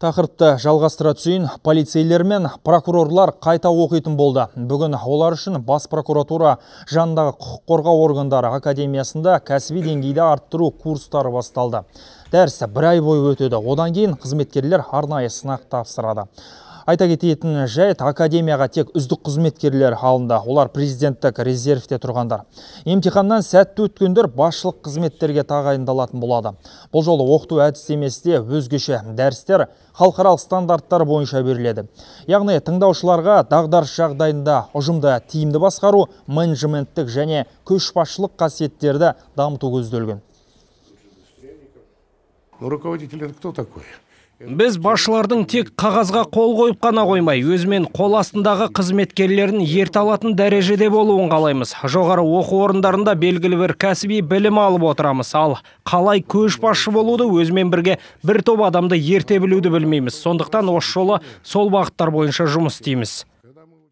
Тақырыпты жалғастыра түсейін. Полицейлер мен прокурорлар қайта оқитын болды. Бүгін олар үшін Бас прокуратура жанындағы құқық қорғау органдары академиясында кәсіби деңгейді арттыру курстары басталды. Дәріс бір ай бойы өтеді. Одан кейін қызметкерлер арнайы сынақ тапсырады. Айта кететін жайт, академияға тек үздік қызметкерлер алынды. Олар президенттік резервте тұрғандар. Емтиханнан сәтті өткендер басшылық қызметтерге тағайындалатын болады. Бұл жолы оқыту әдістемесі де өзгеше, дәрістер халықаралық стандарттар бойынша беріледі. Яғни тыңдаушыларға дағдарыс жағдайында ұжымды тиімді басқару, менеджменттік және көшбасшылық қасиеттерді дамыту көзделген. Руководитель — это кто такой? Біз басшылардың тек қағазға қол қойып қана қоймай, өзімен қол астындағы қызметкерлерін ерте алатын дәрежеде болуын қалаймыз. Жоғары оқу орындарында белгілі бір кәсіби білім алып отырамыз. Ал қалай көшбасшы болуды, өзімен бірге бір топ адамды ерте білуді білмейміз. Сондықтан осы жолы сол бағыттар бойынша жұмыс істейміз.